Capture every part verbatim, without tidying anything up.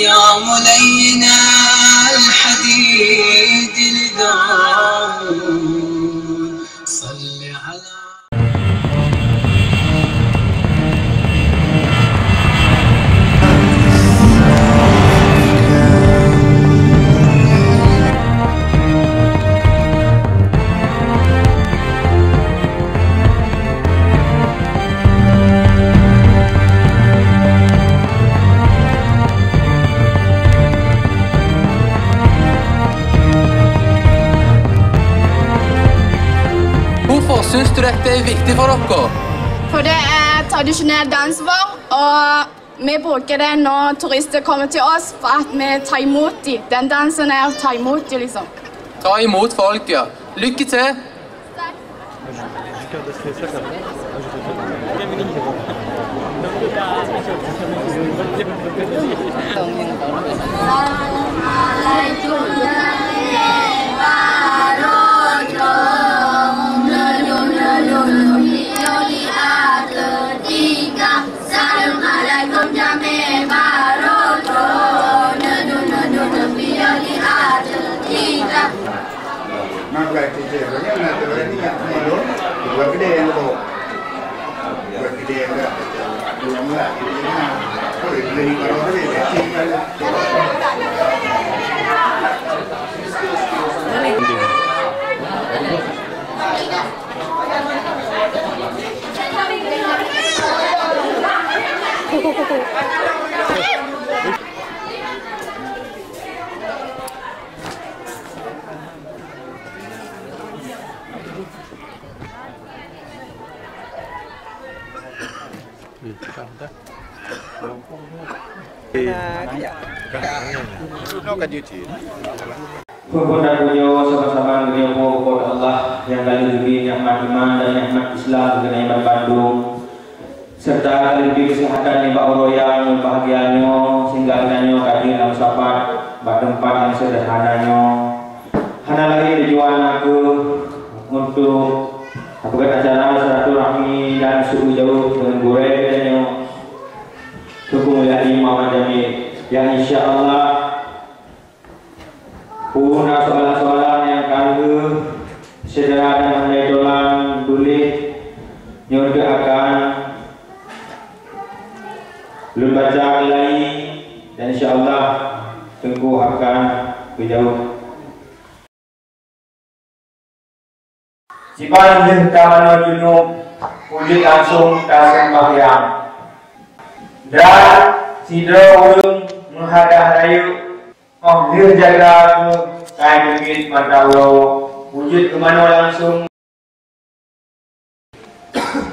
يا ملينا الحديد لداود، صل على Hvorfor syns du dette er viktig for dere? For det er tradisjonell dans vår, og vi bruker det når turister kommer til oss, for at vi tar imot dem. Den dansen er å ta imot dem, liksom. Ta imot folk, ja. Lykke til. Peue-peue dan pujoe sama-sama geutanyoe Po Allah nyang ka lheueh geubri nikmat iman dan nikmat Islam keu geutanyoe bandum. Serta ka lheueh geubri keuseuhatan nibak uroe nyang meubahagia nyoe, sehingga geutanyoe ka jeuet lam sapat bak teumpat nyang seuderhana nyoe. Hana laén tujuan na kheueh untuk tapeugöt acara silaturahmi dan sujauh deungon gurée geutanyoe, Teungku Mulyadi Muhammad Jamil, nyang insya Allah Peue na soalan-soalan nyang ka lheueh syedara dan mandai tulang tuléh, nyoe teuh akan lôn baca keulai dan insya Allah Teungku akan geujaweueb. Siban lheueh tamanoe junub, kujeuet langsong taseumbahyang. Dan sidroe ureuëng meuhadah rayeuk, óh lheueh jaga geuh kai beugét mata uroe, kujeuet keu manoe langsong.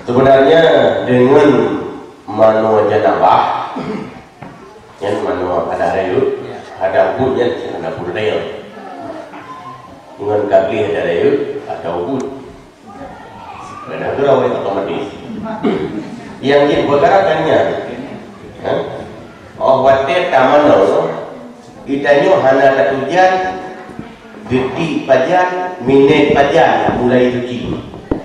Sebenarnya dengan manoe janabah, nyan manoe hadah rayeuk, hadah ubit nyan hana peureulée. Ngon ka gleh hadah rayeuk, hadah ubit. Kadang tu awai otomatis. Yang jeuet peukara kan nyan. Ha? Oh watée tamanoe, geutanyoe hana tatujan detik pajan, minét pajan mulai suci.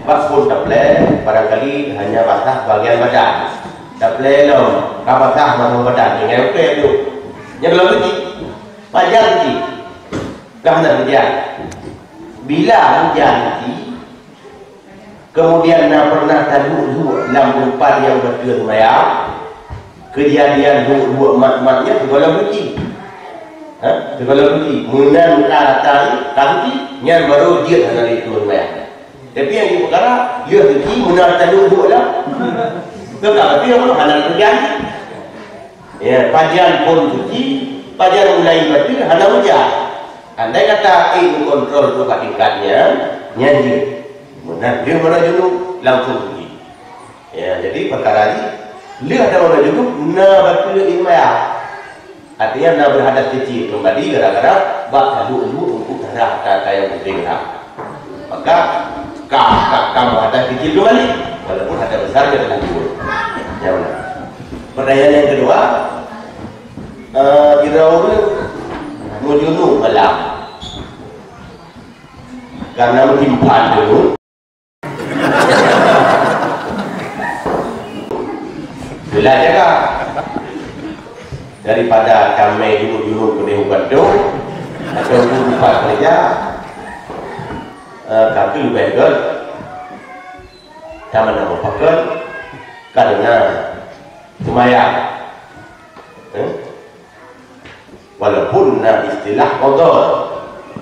Bak phon taplée, barangkali hanya basah bagian badan. Taplée lom, ka basah manoe badan, tinggai rukée tu. Nyan belom suci. Pajan suci. Ka hana tatujan. Bila hujan suci, kemudian na pernah taduek-duek lam teumpat nyang beutôi maya, keujadian duek-duek mat-mat nyan sigohlom suci. Ha? Sigohlom suci. Meunan ka rata ka suci, nyan baru jeuet hana lé turun maya. Tapi nyang jipeukara, lheueh suci meunan taduek-duek lam. Teuka tapi hana lé turun. Ya, pajan phon suci, pajan mulai bateue hana hujan. Andai kata ék meukontrol keu bak tingkat nyan, nyan jeuet. Meunan lheueh manoe junub langsong suci. Ya, jadi peukara jih lheueh ada manoe junub na bateue ék maya. Artinya na berhadas kecil kembali gara-gara bak taduek-duek untuk darah kata yang penting lah. Maka ka ka ka meuhadas kecil kembali walaupun hadas besar dia telah turun. Ya benar. Pertanyaan yang kedua, eh, kira ureuëng meujunub malam karena meutimpan dulu. Bila jaga. Daripada tamè juruk-juruk keuneuk gantung atau lupa kerja, eh, tapi leubeh göt tamè na mupakon karena seumayang. Eh? Walaupun na istilah qadha,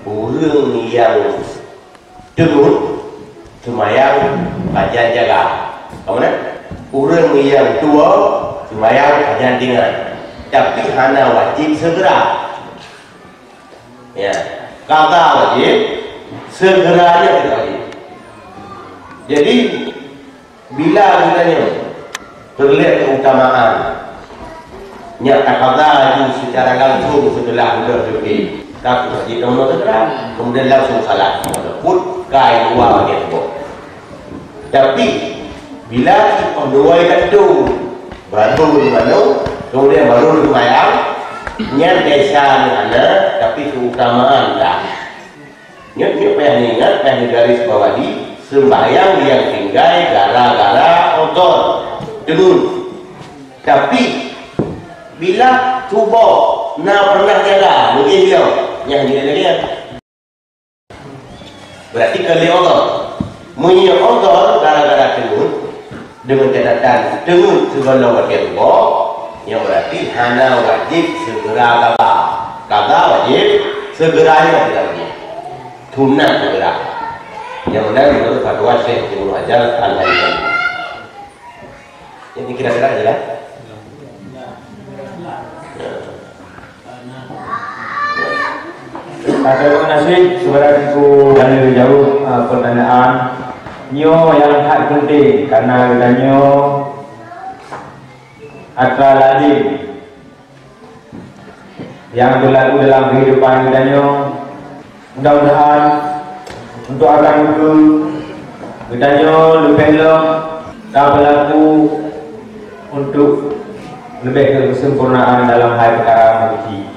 ureuëng nyang teungeut seumayang pajan jaga. Kamu na? Ureuëng nyang tuwoe seumayang pajan ingat. Tapi hana wajib segera. Ya, qadha wajib, segera nyan tidak wajib. Jadi, bila geutanyoe peureulée keutamaan, nyak taqadha laju secara langsung seuteulah udeuh teupie, ka kheueh jiteumeung segera, kemudian langsung salat, walaupun ka i luwa watée tuboh. Tapi, bila si peuduai ka teudong, baru lima nyoe, kemudian baru leumayang, nyan desya nyan hana, tapi keutamaan dah. Nyoe-nyoe payah ingat, payah garis bawahi, sembahyang nyang tinggai gara-gara udhur, teungeut. Tapi, bila tuboh na pernah jaga, mungkin dia, nyang jadi lagi ya. Berarti ka lé udhur. Meunyoe udhur gara-gara teungeut, deungon catatan teungeut sigohlom watée tuboh, nyan berarti hana wajib segera qadha. Qadha wajib, segera nyan tidak wajib. Sunat segera. Nyang meunan meunurot fatwa Syekh Ibnu Hajar Al-Haytami. Jadi kira-kira jelas? Ya. Terima kasih kepada Teungku Daniel jaweueb, eh, pertanyaan. Nyoe nyang that penting karena geutanyoe atra lazim nyang beulaku dalam kehidupan geutanyoe. Mudah-mudahan untuk akan muka geutanyoe leubeh lom tabeulaku untuk leubeh keusempurnaan dalam hai peukara meunyoe.